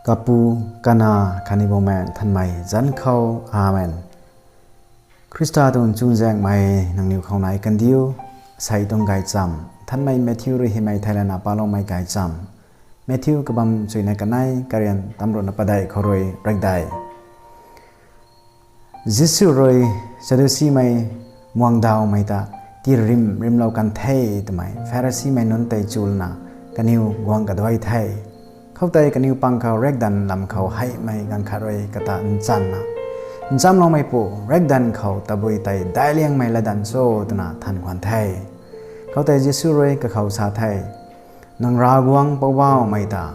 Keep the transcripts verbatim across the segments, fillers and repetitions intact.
Kapu, Kanac khatni Bumaengh Nthanmei zanc khou. Amen. Khrista tuang chuzaenghmei nangniw khou nai kandiu. Asei tuang gaychamv, Nthanmei Matthew rui hymei theilayna paloumei gaychamv. Matthew kabam chuina kanei, karian tamruhna padeih khou rui rakdei. Jisu rui Sadducimei muangdawmei ta tirim rimlou kan the twmei Pharisimei nunc tei chulana kaniw guang kaduai the. Khoutei kaniw pang khou riakdanv lam khou heimei ganv khat rui kata nchanna, Nchamloumeipu, riakdanv khou tabui tei daic liangmei latdanv cho? twna than khwan the. Khoutei Jisu rui kakhou sa the, Nang Ravguangc Poubauhmei ta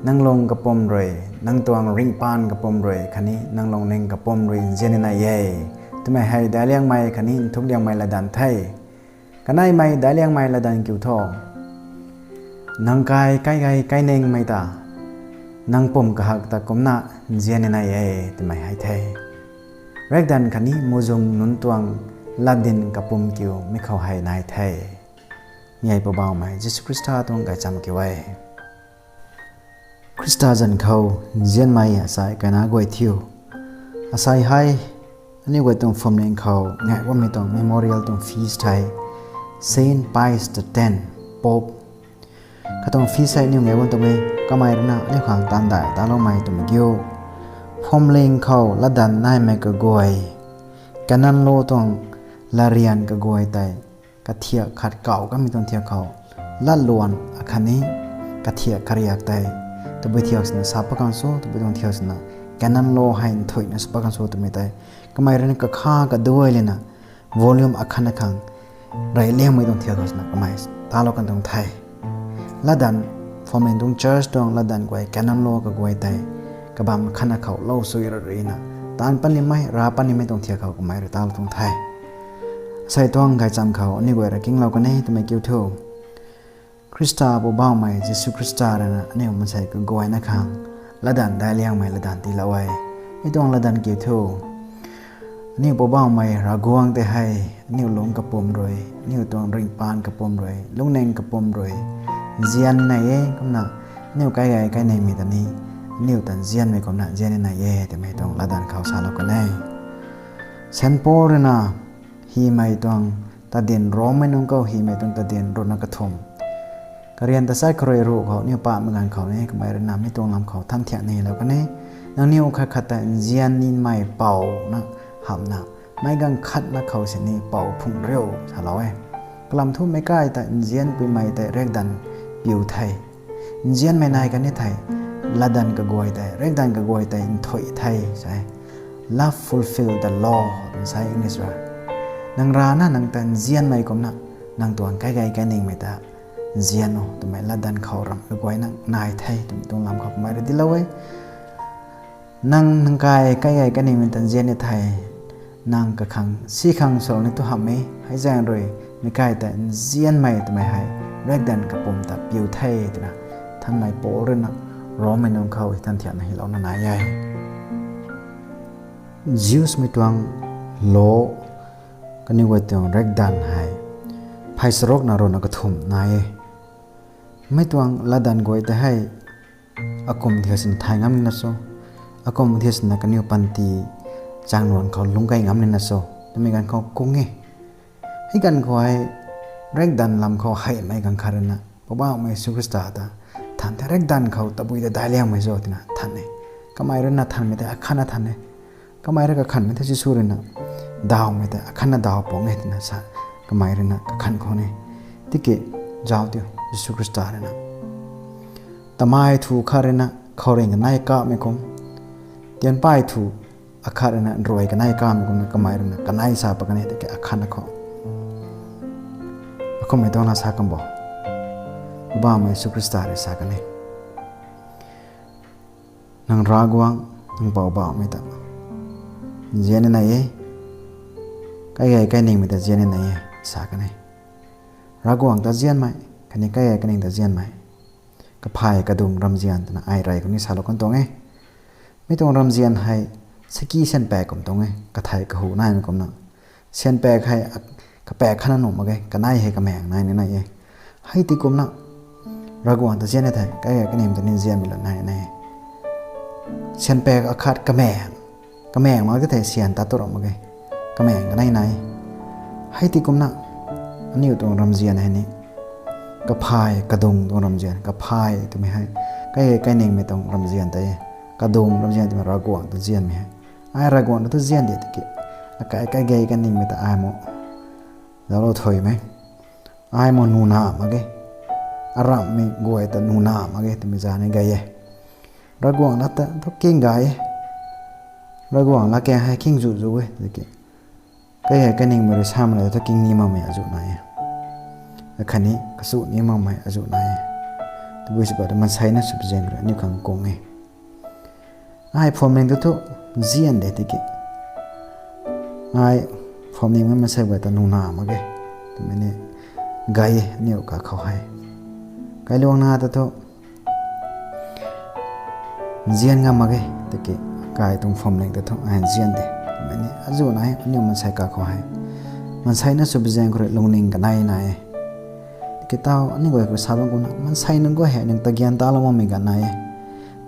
nang lung kapwm rui, nang tuang ringhpaan kapwm rui khatni nang lungning kapwm rui nzian ni nai e, twmei hei daic liangmei khatni nthuk liangmei latdanv the. Kaneimei daic liangmei latdanv kiu tho, ‘Nang kai kaigei kainingmei ta nang pum kahak ta kumcna nzian ni nai e,’ twmei hei the. Riakdanv khatni muhzwng nunc tuang latdyn kapwm kiu mi khou hei nai the. Mi hei Poubauhmei Jisu Khrista tuang gaychamv kiu e. Khrista zanc khou nzianmei asei kaina guay thiu. Asei hei aniu guay tuang phwamling khou ngak bammei tuang memorial tuang feast hei, Saint Pius the Tenth, Pope. Katuang feast hei aniu ngak bam tuang e, kamei ruina aniu khang taanvdaih taloumei twmei kiu. Phwamling khou latdanv naimei kaguay, canon law tuang latryan kaguay tei kathiak khat kau kamei tuang thiak khou, latluan akhatni kathiak kariak tei tabui thiak swna sa pat kan cho, tabui tuang thiak swna canon law hei nthuihna sa pat kan cho twmei tei kamei ruina kakha kaduai lana volume akhatna khang rey liangmei tuang thiak khou swna kamei talou kan tuang the. Latdanv, phwamling tuang church tuang latdanv guay, canon law kaguay tei kabam khatna khou lou sui ra ruina taanv pat nimei, ra pat nimei tuang thiak khou kamei rui talou tuang the. Asei tuang gaychamv khou aniu guay rui kinglou kan e twmei kiu thu, Khrista Poubauhmei Jisu Khrista ruina aniu maansei kaguayna khang latdanv daic liangmei latdanv tiilou e. Mi tuang latdanv kiu thu, aniu Poubauhmei Ravguangc tei hei aniu lungc kapwm rui, aniu tuang ringhpaan kapwm rui, lungning kapwm rui nzian nai e, kumna aniu kaigei kainingmei ta ni aniu ta nzianmei kumna nzian ni nai e twmei tuang latdanv khou salou kan e. Saint Paul ruina hymei tuang tadin, Rommei nunc khou hymei tuang tadin ruhna kathumh, karian tachat khou rui ruh khou aniu pamei ganv khou ni kamei ruina mi tuang lam khou than thiak ni lou kan e. Nangniw khat khat ta nzian nimei pouna hamhna meic ganv khatna khou sini pou phung riu salou e. Kalam thu meic kai ta nzianpuimei tei riakdanv piu the. Nzianmei nai kan ni thei, latdanv kaguay tei, riakdanv kaguay tei nthuih the sa e. Love fulfil the law, twna sa e English rui. Nang rana nang ta nzianmei kumna, nang tuang kaigei kainingmei ta nzian o twmei latdanv khou ramh kaguayna nai the twmei tuang lam khou kamei rui tiilou e. Nang, nang kai kaigei kainingmei ta nzian ni thei, nang kakhang si khang swlou ni tu hamh e, hei zaeng rui meic kai ta nzianmei twmei hei riakdanv kapwm ta piu the twna Nthanmei Paul ruina Rommei nunc khou hei than thiakna hylouna nai e. Jewsmei tuang law, kaniw guay tuang riakdanv hei phey charukna ruhna kathumh nai e. Mi tuang latdanv guay tei hei akum thiak sina thay ngam nina cho, akum thiak sina kaniw panty chaengluan khou lungc key ngam nina cho twmei ganv khou kung e. Hei ganv khou hei riakdanv lam khou heimei ganv khat ruina Poubauhmei Jisu Khrista ta than the, riakdanv khou tabui ta daic liangmei cho twna than e. Kamei ruina thanmei tei akhatna than e. Kamei rui kakhanhmei tei Jisu ruina dawmei tei akhatna daw pung e twna sa, kamei ruina kakhan khou ni. Tiki zauc tiu, Jisu Khrista ruina tamei thu khat ruina khouringh kanei kamei kum, tianpay thu akhat ruina nruai kanei kamei kumna kamei ruina kanei sa pat kan e tiki akhatna khou. Akumhmei tuang na sa kan bo, Poubauhmei Jisu Khrista rui sa kan e, nang Ravguangc, nang Poubauhmei ta nzian ni nai e, kaigei kainingmei ta nzian ni nai e sa kan e. Ravguangc ta nzianmei khatni kaigei kaining ta nzianmei, kaphay kadung ramzian twna ai rey khou ni salou kan tuang e. Mi tuang ramzian hei saki syan paek kum tuang e, kathei kahu naimei kumna. Syan paek hei kapaek khatna nuh mak ge, kanei hei kamaeng nai ni nai e. Hei ti kumna Ravguangc ta nzian ni thei, kaigei kainingmei ta ni nzianmei lou nai ni nai e. syan paek akhat kameng, kameng mak thei syan tat tu ram mak ge, kameng kanei nai. Hei ti kumna aniu tuang ramzian hei ni kaphay kadung tuang ramzian, kaphay twmei hei kai, kainingmei tuang ramzian tei, kadung ramzian twmei Ravguangc ta nzianmei hei. Ai Ravguangc ta nzian de tiki, akai kai gei kaningmei ta ai mu zauclou thuimei, ai mu nuna mak ge, aramhmei guay ta nuna mak ge twmei zan ni gay e. Ravguangc lat ta thu king gay e, Ravguangc lat kaeng hei king zu zu e tiki, kai hei kaningmei rui samei la thu king ni makmei azuh nai e, akhatni kachu ni makmei azuh nai e. Tabui sw pat maanseina swpui zaeng khou rui aniu khang kung e. Ai phuamling tu thu nzian de tiki, ai phuamlingmei maansei guay ta nuna mak ge twmei ni gay e aniu kakhou hei. Kailuangna ta thu nzian ngam mak ge tiki, kai tuang phuamling ta thu ai nzian de twmei ni azuh nai e aniu maansei kakhou hei. Maanseina swpui zaeng khou rui lungning kanei nai e. Tiki tau aniu guay khou sa bam kumna maansei nunc guay hei nang ta gyan talou makmei ganv nai e.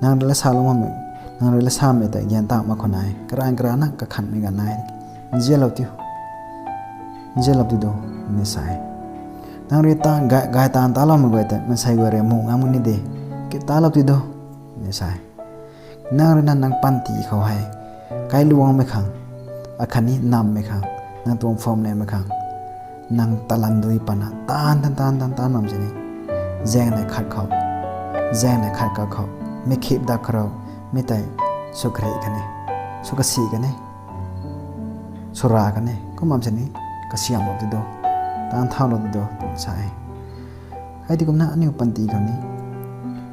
Nang rui la salou makmei, nang rui la samei ta gyan ta mak khou nai, karan karana kakhanmei ganv nai. Nzianlou ti, nzianlou ti do, ni sa e. Nang rui ta gay, gay taanv taloumei guay tei maansei guay rui mu ngam ni de, ki talou ti do, ni sa e. Nang rui na nang panty khou hei kailuangmei khang, akhatni nammei khang, nang tuang phuamlingmei khang, nang talan dui pana taanv taanv taanv taanv taanv bam sini, zaengnei khat khou, zaengnei khat kakhou, mi khip dak khou rui, mi tei swkari kan e, swkasi kan e, swra kan e, kum bam sini, kasiamhlou ti do, taanv thaulou ti do twna sa e. Hei ti kumna aniu panty khou ni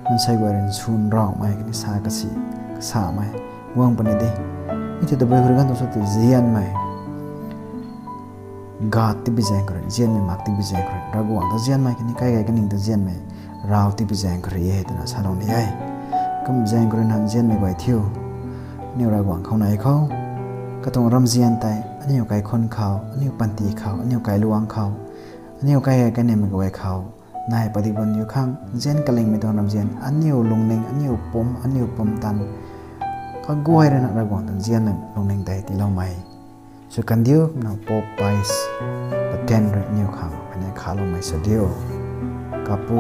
maansei guay rui swn rawmei khatni sa kasi, kasamei guang puni de. Mi tei tabui khou rui ganv tu sw ti nzianmei, gat tibi zaeng khou rui, nzianmei mak tibi zaeng khou rui, Ravguangc ta nzianmei khatni kai gei kaning ta nzianmei rav tibi zaeng khou rui e twna salou ni e. Kum zaeng khou rui na nzianmei guay thiu, aniu Ravguangc khou nai khou, katuang ramzian tei aniu kaikhun khou, aniu panty khou, aniu kailuang khou, aniu kai gei kaningmei guay khou nai padik bam niu khang nzian kalingmei tuang ramzian aniu lungning, aniu pum, aniu pumtan kaguay rui na Ravguangc ta nzianna lungning tei tiiloumei sw kandiu na Pope Pius the tenth rui aniu khang khatni khaloumei sw diu. Kapu,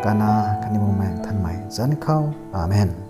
Kanac khatni Bumaengh Nthanmei zanc khou. Amen.